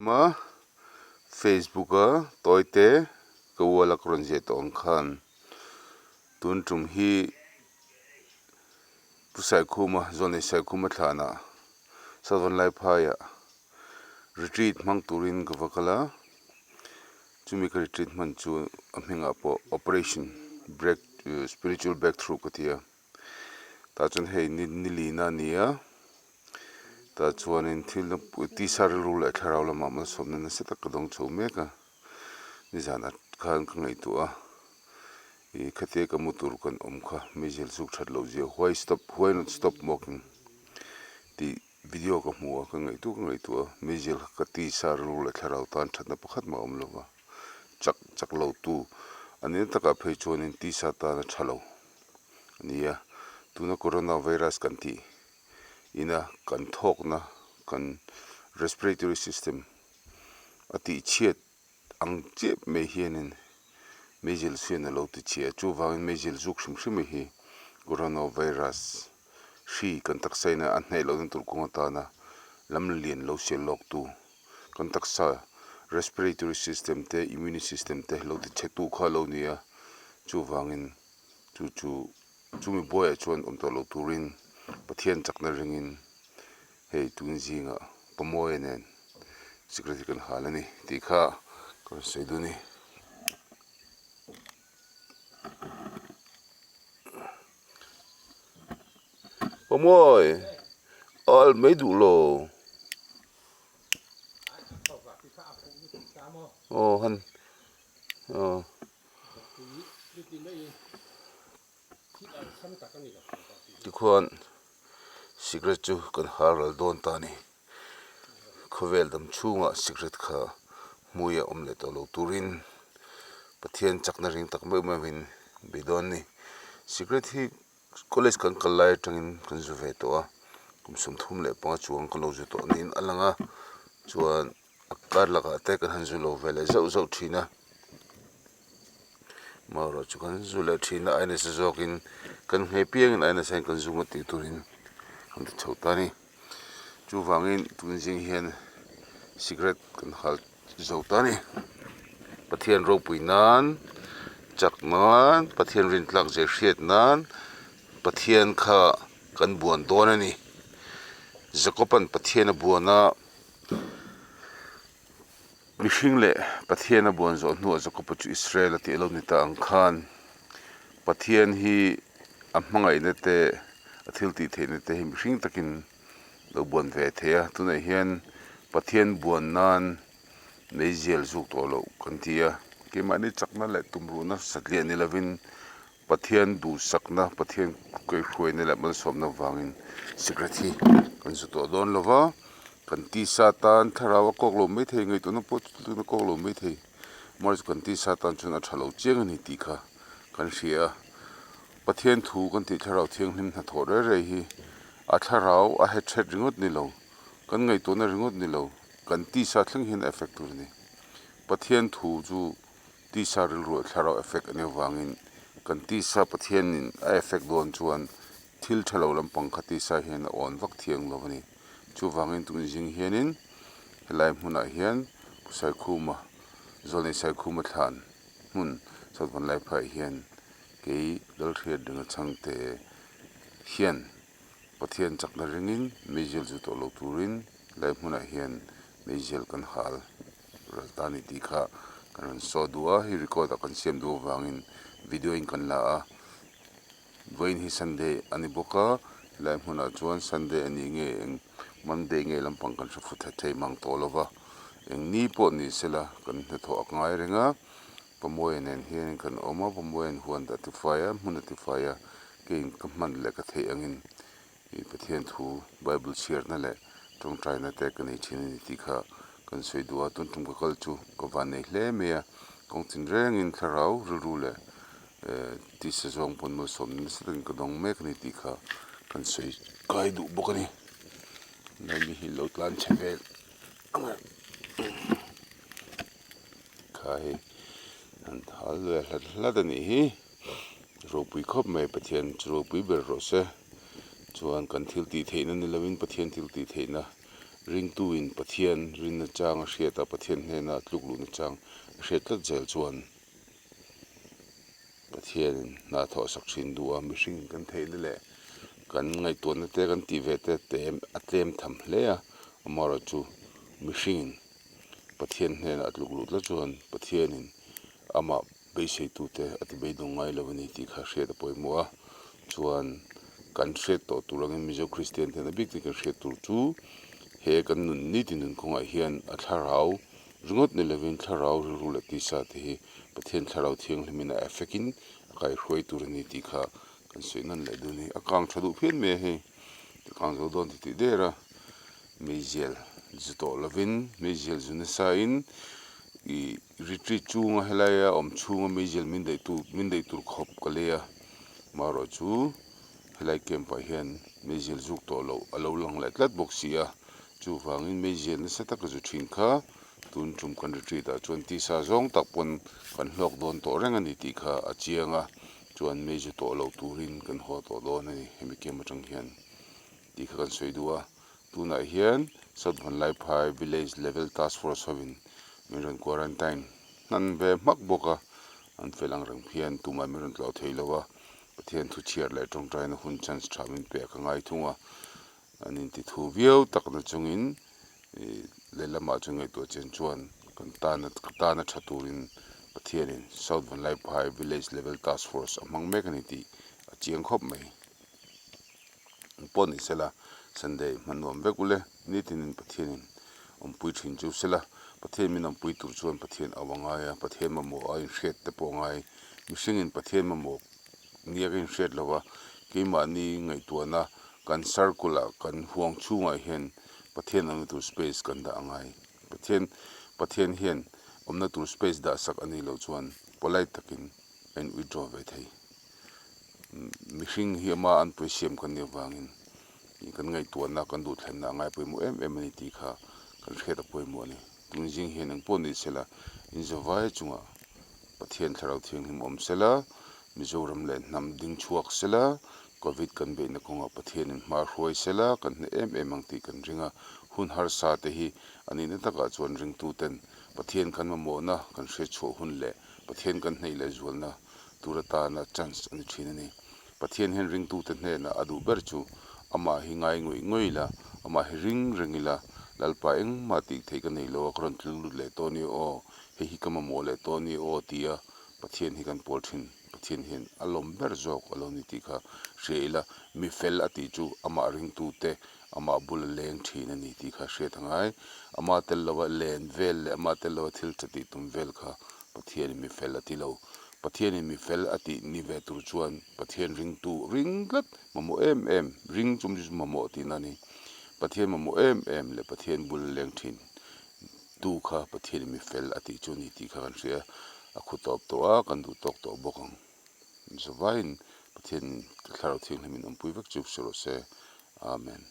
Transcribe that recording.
Ma Facebook a tawite ka wall a ka rawn ziah tawh ang khan tun tum hi Pu Saikhuma Zawnei Saikhuma thlanah Southern Laiphaiah retreat hmang turin ka va kal a, chumi ka retreat hman chu a hmingah pawh Operation Break Spiritual Breakthrough ka ti a, tah chuan hei ni lina a ni a. Tah chuanin thil tisa rilru leh thlarau lamah malsawmna nasa tak ka dawng chho mek a, nizanah khan ka ngaihtuah a, ih khatia ka mu tur kan awm kha meizial zuk that loh zia why stop why not stop smoking tih video ka hmu a ka ngaihtuah ka ngaihtuah a, meizial kha ka tisa rilru leh thlarau tan thatna pakhat mah a awm lo va, chak chak lo tu a nih na takah phei chuanin tisa tan a tha lo a ni a, tuna corona virus kan tih. ina kan thawkna kan respiratory system a tih chhiat ang chiah mai hianin meizil sian a lo ti chhia chuvangin meizil zuk hrim hrim hi corona virus hri kan taksa ina a hnaih lohna tur kawng atana lam lian lo sial lawk tu kan taksa respiratory system te immune system te lo ti chhe tu kha a lo ni a chuvangin chu chu. Chumi buaiah chuan awm tawh lo turin Pathian chakna ringin hei tun zingah Pamawia nen secretary kan hal a ni tih kha ka rawn sawi dun a ni. Pamawi al mai duh lo. Aw han aw. Tikhuan cigarette chu kan hal ral dawn ta a ni. Khawvel dam chhungah cigarette kha hmui a awm leh tawh lo turin Pathian chakna ring tak meuh meuhin bei dawn a ni. Cigarette hi college kan kal lai atangin kan zu ve tawh a, kum 35 chuang kan lo zu tawh niin a lang a, chuan a kar lakah te kan han zu lo ve leh zauh zauh thin a. Marawh chu kan zu leh thin a, a nasa zawkin kan hmeh piangin a nasa hian kan zu ngawt tih turin kan ti chho ta a ni. Chuvangin tun zing hian cigarette kan hal zo ta a ni. Pathian ropui nan, chak nan, Pathian rintlak zir hriat nan, Pathian kha kan buan dawn a ni. Jakob-a'n Pathian a buan a. Mihring leh Pathian a buan zawh hnuah Jakob-a chu Israel a tih a lo ni ta ang khan Pathian hi a hmangaihna te, a thil tih theihna te hi mihring takin lo buan ve thei a. Tunah hian Pathian buan nan meizial zuk tawh loh kan ti a, keimahni chakna leh tumruhna satliah ni lovin Pathian duhsakna, Pathian kaihhruaina leh malsawmna vangin cigarette hi kan zu tawh dawn lo va, kan tisa tan thlarau a kawk lo mai thei, ngaihtuahna pawh chu tuna kawk lo mai thei, mahse kan tisa tan chuan a tha lo chiang a ni tih kha kan hria a. Pathian thu kan tih thlarau thianghlim hnathawh rei rei hi a thlarau a het hret ringawt ni lo, kan ngaihtuahna ringawt ni lo, kan tisa thleng hian a effect tur a ni. Pathian thu chu. Tisa rilru ah thlarau effect a nih avangin kan tisa Pathianin a effect dawn chuan thil tha lo lampang kha tisa hian a awn vak thiang lo a ni. Chuvangin tun zing hianin helai hmunah hian Pu Saikhuma, Zawlnei Saikhuma thlan hmun South Vanlaiphaiah hian kei Lalhriat ringa chhangte hian Pathian chakna ringin meizial zu tawh lo turin helai hmunah hian meizial kan hal. Ral ta ni tih kha kan rawn saw duh a, hei record ah kan siam duh avangin video in kan la a, vawiin hi sunday a ni bawk a, helai hmunah chuan sunday a nih nge eng monday nge lampang kan hre fut thei mang tawh lo va, eng ni pawh ni sela kan hnathawh a ngai reng a, Pamawia nen hian kan awm a, Pamawia huan a tifai a, hmun a tifai a, keiin ka hman leh ka theih angin Ih Pathian thu Bible chhiarna leh tawngtaina te ka nei thin a ni tih kha kan sawi duh a, tun tum ka kal chu ka van nei hle mai a, kawng chin rengin thlarau rilru leh tisa zawng pawn malsawmna nasa takin ka dawng mek a ni tih kha kan sawi kai duh bawk a ni. Lai mi hi lo tlan chhe vel ang a kha hei an thal ve hlat hlat a nih hi. Ropui khawp mai Pathian chu ropui ber rawh se. Chuan kan thil tih theihna ni lovin Pathian thil tih theihna Ringtuin Pathian rinna chang a hriat a, Pathian hnena tluk luhna chang a hriat tlat zel chuan Pathianin hna thawh sak thin duh a, mihringin kan theihna leh kan ngaihtuahna te kan tih ve te tlem a tlem tham hle a, amaherawhchu mihringin Pathian hnena a tluk luh tlat chuan Pathianin amah beiseitute a ti beidawng ngai lo a ni tih kha hriat a pawimawh a, chuan kan hriat tawh tur angin Mizo Kristian ten a bik ten kan hriat tur chu he kan nun nitin nun kawngah hian a thlarau ringawt ni lovin thlarau rilru leh tisa te hi Pathian thlarau thianghlimin a effect in a kaihruai tur a ni tih kha kan sawi nawn leh dun hi a kang tha duh phian mai a hei a kang zo dawn ti tih der a. Meizial zu tawh lovin meizial zu nasa in ih retreat chunga helaia awm chhunga meizial min daih tu min daih tur khawp ka lei a marawh chu helai camp ah hian meizial zuk tawh loh a lo lang leh tlat bawk si a chuvangin meizial nasa taka zu thin kha tun tum kan retreat ah chuan tisa zawng tak pawn kan hlawk dawn tawh reng a ni tih kha a chiang a chuan meizu tawh loh turin kan haw tawh dawn a ni hemi camp atang hian. tih kha kan sawi duh a, tunah hian South Vanlaiphai Village Level Task Force hovin min rawn quarantine hnan ve hmak bawk a, an fel ang reng phian tumah min rawn tlawh thei lo a, Pathian thu chhiar leh tawngtaina hun chance tha min pek a ngai thung a, an inti thu viau takna chungin ih lehlamah chuan ngaihtuah chen chuan kan tana ka tana tha turin Pathianin South Vanlaiphai Village Level Task Force a hmang mek a ni tih a chiang khawp mai. Pawh ni sela, Sunday hman nuam vek ule, nitinin Pathianin awmpui thin chu sela, Pathian min awmpui tur chuan Pathian au a ngai a, Pathian mamawh a inhriat te pawh a ngai. Mihringin Pathian mamawh nia ka inhriat lo a, keimahni ngaihtuahna kan circle ah kan huang chhungah hian Pathian awmna tur space kan dah a ngai. Pathian Pathian hian awmna tur space dah sak a nih loh chuan polite takin a in withdraw ve thei. Mihring hi ama an pawisiam kan nih avangin kan ngaihtuahna kan duhthlenna a ngai pawimawh em em a ni tih kha kan hriat a pawimawh a ni. Tun zing hian engpawh ni sela inzawvai chungah Pathian Thlarau Thianghlim awm sela, Mizoram leh hnam ding chhuak sela, Covid kan beihna kawngah Pathianin hma hruai sela kan hne em em ang tih kan ring a, hun harsa te hi a nihna takah chuan ringtuten Pathian kan mamawhna kan hriatchhuah hun leh Pathian kan hneih leh zualna tur atana chance a ni thin a ni. Pathian hian ringtute hnenah a duh ber chu amah hi ngai ngawih ngawih ila, amah hi ring reng ila, Lalpa engmah tih theih ka nei lo a, ka rawn tling lut leh tawh a ni aw, hei hi ka mamawh leh tawh a ni aw tia Pathian hi kan pawl thin. Pathian hian a lawm ber zawk a lo ni tih kha hria ila, mi fel a tih chu amah ringtute amah bula leng thin a ni tih kha hriat a ngai. Amah tel lova len vel leh amah tel lova thil tha tih tum vel kha Pathianin mi fel a ti lo. Pathianin mi fel a tih ni ve tur chuan Pathian ringtu ring tlat mamawh em em, ring chum chu mamawh tihna a ni. Pathian mamawh em em leh Pathian bula leng thin tu kha Pathianin mi fel a tih chu a ni tih kha kan hria. A khu tawp tawh a, kan duh tawk tawh bawk ang. Zavaiin Pathianin Thlarau Thianghlimin awmpui vek chu si rawh se. Amen.